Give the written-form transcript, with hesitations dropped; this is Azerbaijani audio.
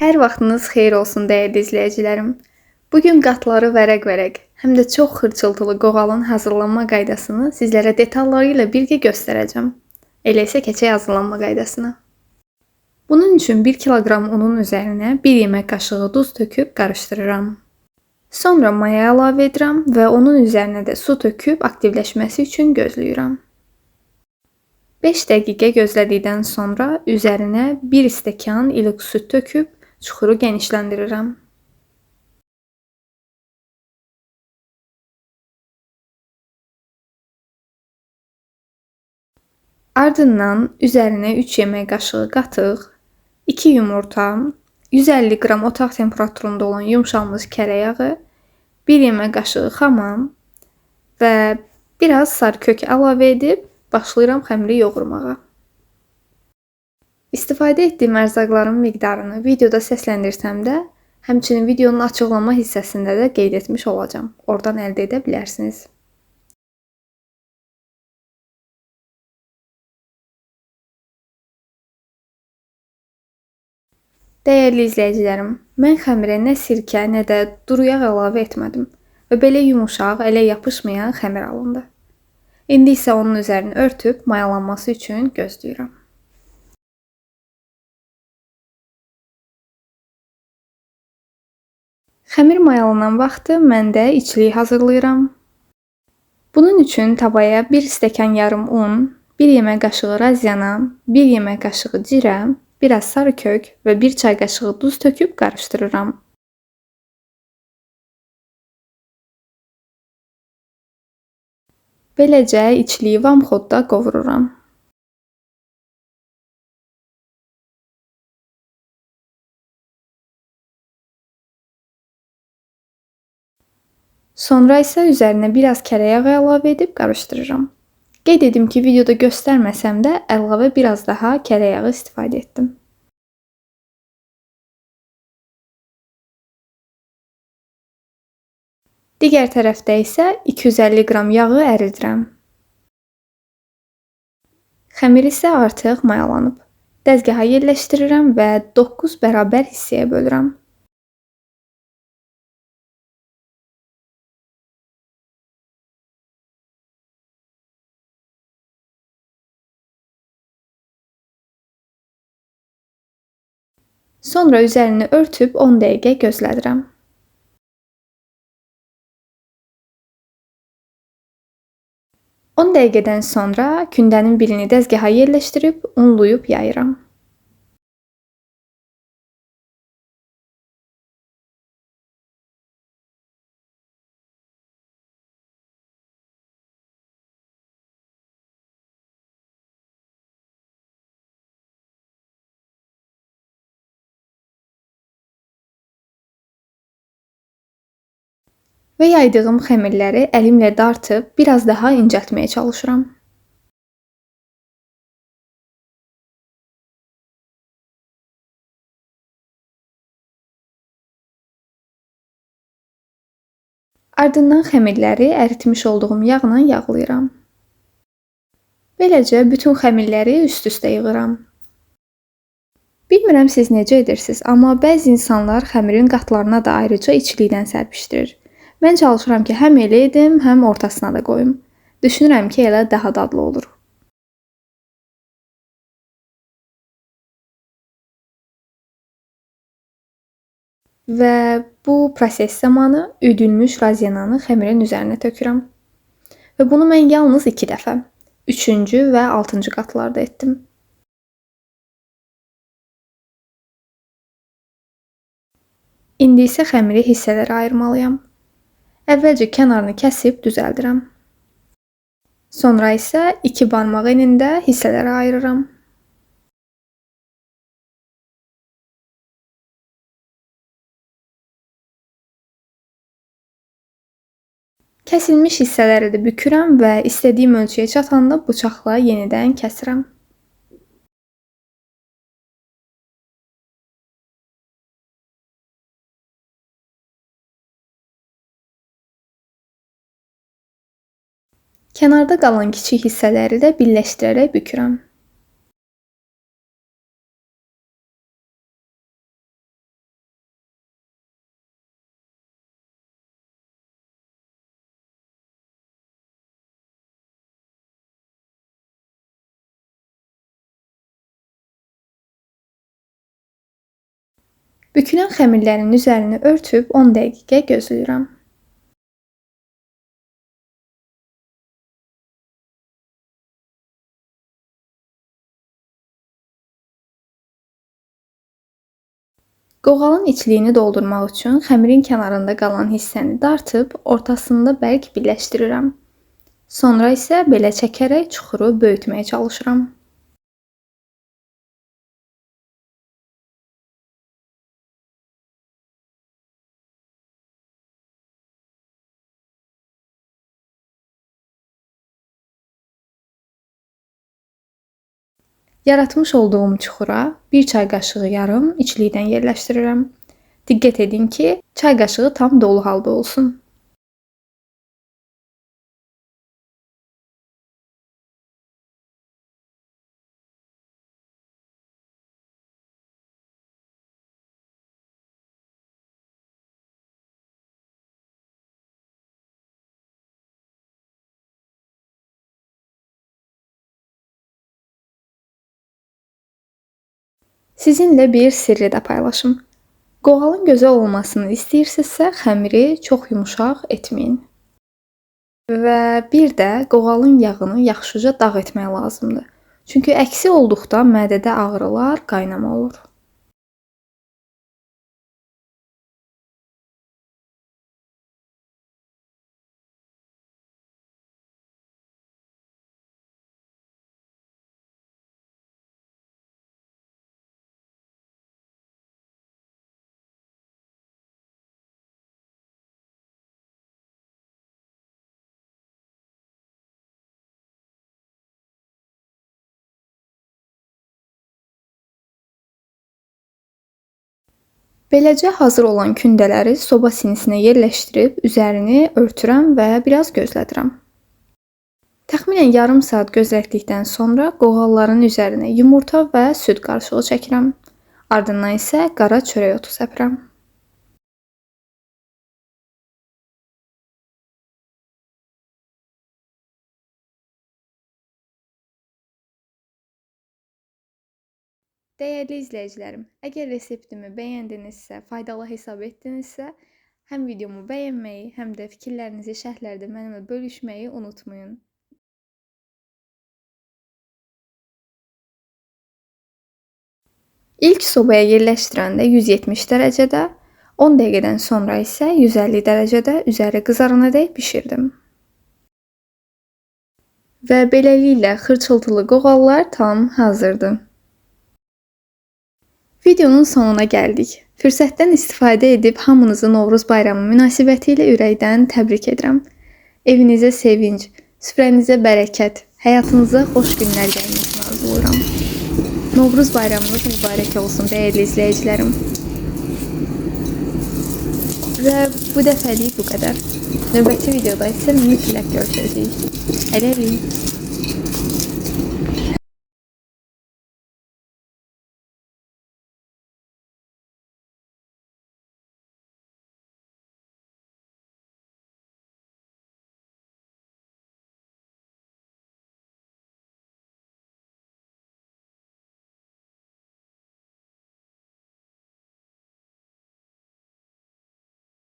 Hər vaxtınız xeyir olsun dəyərli izləyicilərim. Bugün qatları vərəq-vərəq, həm də çox xırçıltılı qoğalın hazırlanma qaydasını sizlərə detalları ilə birgə göstərəcəm. Elə isə keçək hazırlanma qaydasına. Bunun üçün 1 kiloqram unun üzərinə 1 yemək qaşığı duz töküb qarışdırıram. Sonra maya əlavə edirəm və onun üzərinə də su töküb aktivləşməsi üçün gözləyirəm. 5 dəqiqə gözlədikdən sonra üzərinə 1 stəkan ilıq süd töküb çuxuru genişləndirirəm. Ardından üzərinə 3 yemək qaşığı qatıq, 2 yumurta, 150 qram otaq temperaturunda olan yumşalmış kərə yağı, 1 yemək qaşığı xama və biraz sarı kök əlavə edib başlayıram xəmiri yoğurmağa. İstifadə etdiyim ərzaqların miqdarını videoda səsləndirsəm də, həmçinin videonun açıqlama hissəsində də qeyd etmiş olacağam. Oradan əldə edə bilərsiniz. Dəyərli izləyicilərim, mən xəmirə nə sirkə, nə də duru yağ əlavə etmədim və belə yumuşaq, ələ yapışmayan xəmir alındı. İndi isə onun üzərini örtüb mayalanması üçün gözləyirəm. Xəmir mayalanan vaxtı mən də içliyi hazırlayıram. Bunun üçün tavaya 1 stəkan yarım un, 1 yemək qaşığı razyana, 1 yemək qaşığı cirə, biraz sarı kök və 1 çay qaşığı duz töküb qarışdırıram. Beləcə içliyi vamxodda qovururam. Sonra isə üzərinə biraz kərə yağı əlavə edib qarışdırıram. Qeyd edim ki, videoda göstərməsəm də əlavə biraz daha kərə yağı istifadə etdim. Digər tərəfdə isə 250 qram yağı əridirəm. Xəmir isə artıq mayalanıb. Dəzgaha yerləşdirirəm və 9 bərabər hissəyə bölürəm. Sonra üzərini örtüb 10 dəqiqə gözlədirəm. 10 dəqiqədən sonra kündənin birini dəzgaha yerləşdirib unlayıb yayıram. Və yaydığım xəmirləri əlimlə dartıb biraz daha incəltməyə çalışıram. Ardından xəmirləri əritmiş olduğum yağla yağlayıram. Beləcə bütün xəmirləri üst-üstə yığıram. Bilmirəm siz necə edirsiniz, amma bəzi insanlar xəmirin qatlarına da ayrıca içlikdən sərpişdirir. Mən çalışıram ki, həm elə edim, həm ortasına da qoyum. Düşünürəm ki, elə daha dadlı olur. Və bu proses zamanı üyüdülmüş razyananı xəmirin üzərinə tökürəm. Və bunu mən yalnız 2 dəfə, 3-cü və 6-cı qatlarda etdim. İndi isə xəmiri hissələrə ayırmalıyam. Əvvəlcə kənarını kəsib düzəldirəm. Sonra isə 2 barmaq enində hissələrə ayırıram. Kəsilmiş hissələri də bükürəm və istədiyim ölçüyə çatanda bıçaqla yenidən kəsirəm. Kənarda qalan kiçik hissələri də birləşdirərək bükürəm. Bükülən xəmirlərin üzərini örtüb 10 dəqiqə gözləyirəm. Qoğalın içliyini doldurmaq üçün xəmirin kənarında qalan hissəni dartıb ortasında bərk birləşdirirəm. Sonra isə belə çəkərək çuxuru böyütməyə çalışıram. Yaratmış olduğum çuxura bir çay qaşığı yarım içlikdən yerləşdirirəm. Diqqət edin ki, çay qaşığı tam dolu halda olsun. Sizinlə bir sirri də paylaşım. Qoğalın gözəl olmasını istəyirsinizsə, xəmiri çox yumşaq etməyin. Və bir də qoğalın yağını yaxşıca dağ etmək lazımdır. Çünki əksi olduqda mədədə ağrılar, qaynama olur. Beləcə hazır olan kündələri soba sinisinə yerləşdirib üzərini örtürəm və biraz gözlədirəm. Təxminən yarım saat gözlətdikdən sonra qoğalların üzərinə yumurta və süd qarışığı çəkirəm. Ardından isə qara çörək otu səpirəm. Dəyərli izləyicilərim, əgər reseptimi bəyəndinizsə, faydalı hesab etdinizsə, həm videomu bəyənməyi, həm də fikirlərinizi şərhlərdə mənimlə bölüşməyi unutmayın. İlk sobaya yerləşdirəndə 170 dərəcədə, 10 dəqiqədən sonra isə 150 dərəcədə üzəri qızarana dək bişirdim. Və beləliklə xırçıltılı qoğallar tam hazırdır. Videonun sonuna gəldik. Fürsətdən istifadə edib hamınızı Novruz bayramı münasibətilə ürəkdən təbrik edirəm. Evinizə sevinc, süfrənizə bərəkət, həyatınıza xoş günlər gəlməsini arzulayıram. Novruz bayramınız mübarək olsun dəyərli izləyicilərim. Və bu dəfəlik bu qədər. Növbəti videoda isə mütləq görüşəcəyik. Hələlik.